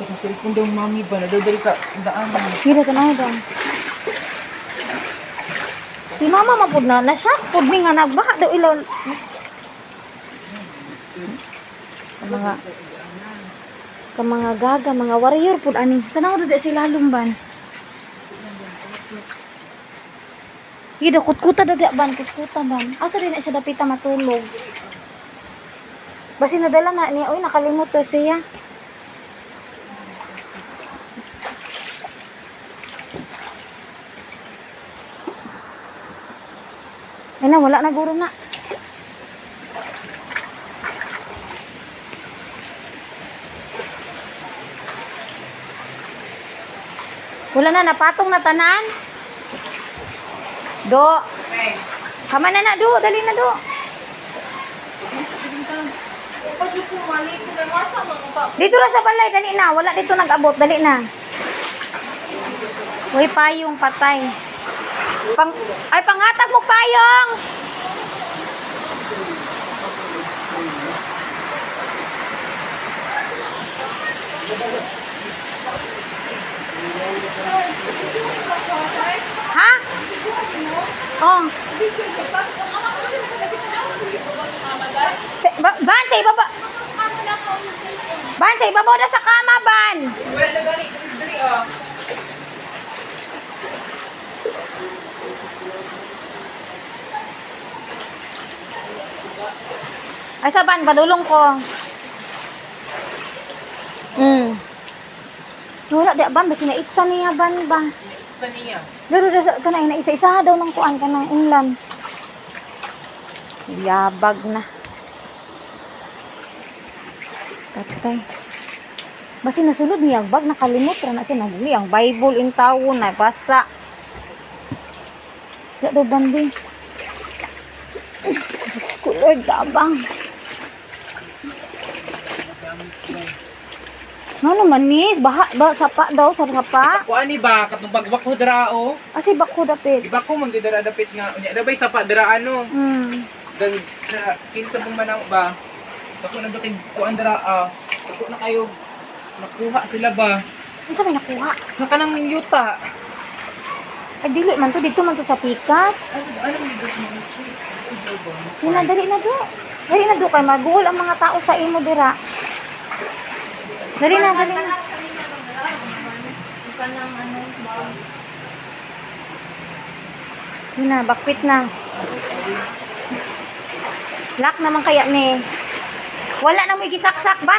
Katong cellphone daw mami ba na diri sa daan. Hira ka na daw. Si mama man pud na na-shock pud mi nga nagbaha daw ilaw. Ang mga ka mga gaga, mga warrior pud ani. Tanaw daw di sila lumban. Hida kutkuta daw di ban, kutkuta ban. Asa din na siya dapita matulog. Basi nadala na niya, oy nakalimot to siya. Ay na, wala na guro na. Wala na, napatong na tanan. Do. Kama na na, do. Dali na, do. Dito ra sa balay, dali na. Wala dito nag-abot, dali na. Uy, payong patay. Pang, ay, panghatag mo payong! Ha? Oh. Sa, ba, ban, sa ibaba. Ban, sa ibabaw na sa kama, ban. Wala na gani diri ah. Ay, sa ban, padulong ko. Wala di ban, basi naitsa niya ban ba. Sa niya. Dito dito sa kanay na isa-isa daw ng kuan kanang unlan. Yabag na. Patay. Basi nasulod niya ang bag, nakalimot ra na siya nahuli ang Bible in tawon na basa. Ya daw bandi. Diyos ko Lord, gabang. Ano naman ni? Baha, ba, sapa daw, sa sapa. Kuan ni ba katong pagbako dira oh. Asi bako dapit. Di ba ko man dira dapit nga unya dabay sapa dira ano. Dan sa kinsa pong manaw ba? Dako na ba kay kuan dira ah. Dako na kayo nakuha sila ba? Unsa may nakuha? Naka nang yuta. Ay dili man to dito man to sa pikas. Ano ano may gusto mo chi? Ano ba? Dili na dali na do. Dali na do kay maguol ang mga tao sa imo dira. Dali na, dali na. Yun na, bakpit na. Lock naman kaya ni. Wala na mo gisaksak ban.